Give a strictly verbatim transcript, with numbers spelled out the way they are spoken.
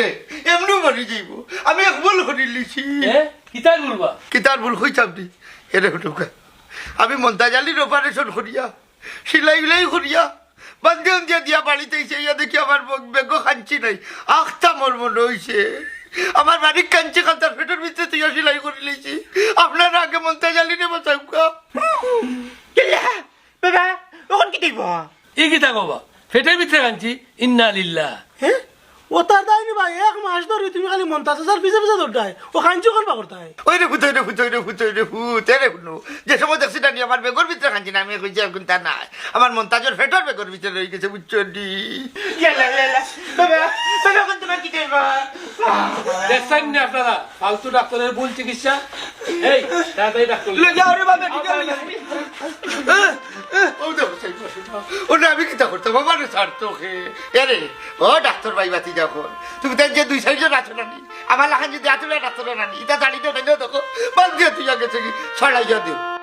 এ, এমনেউ মরি যাইবো। আমি এক ভুল করিলিছি। এ? কিতার ভুল বা? কিতার ভুল কইতাম নি? এরে হুনো খা। আমি মন্তাজ আলীর অপারেশন করিয়া, সিলাই উলাই করিয়া, বান্দি উন্দিয়া দিয়া বাড়িত আইছি, ইয়া দেখি আমার ব-, বেগো কাঞ্চি নাই। আখতা মোর মনো অইছে। আমার বাড়ির কাঞ্চি খান তার পেটর ভিতরে থইয়া সিলাই করিলিছি। আপনারা আগে মন্তাজ আলীরে বাঁচাউক্কা। কিলা? বাবা, অখন কিতা অইবো? ই কিতা কও বা? পেটর ভিতরে কাঞ্চি? ইন্না লিল্লাহ। হে? অতার দায় নি ভাই, এক মাস ধরি তুমি খালি মন্তাজ চাচার পিছে পিছে দৌড়ায়। অউ কাঞ্চি অখন বার করতায়। ওই রে ভূত, ওই রে ভূত, ওই রে ভূত, ওই রে ভূত, এরে হুনো। যে সময় দেখছি না নি আমার বেগর ভিতরে কাঞ্চি না, আমি কইছি এখন তা নাই। আমার মন্তাজর পেটর বেগর ভিতরে রইগেছে, বুঝছো নি? ইয়াল্লা, ইয়াল্লা। বাবা, বাবা, অখন তুমার কিতা অইবো? দেখছইন নি আপনারা? ফালতু ডাক্তারর ভুল চিকিৎসা। এই, তাড়াতাড়ি ডাক্তার লই যাও রে বাবা, ঠিক আছে। ও দেখো, সেই বসে যাও। ও না, আমি কিতা করতাম? আমারে ছাড়তো কে? এরে, ও ডাক্তার ভাই, বাতি যখন তুমি তাই যে দুই চাইরজন আছো না নি? আমার লাখান যদি আতুলা ডাক্তার না নি, ইতা দাড়ি তো দেখো, বাদ দিয়া তুই আগে থেকে ছড়াইয়া দিও।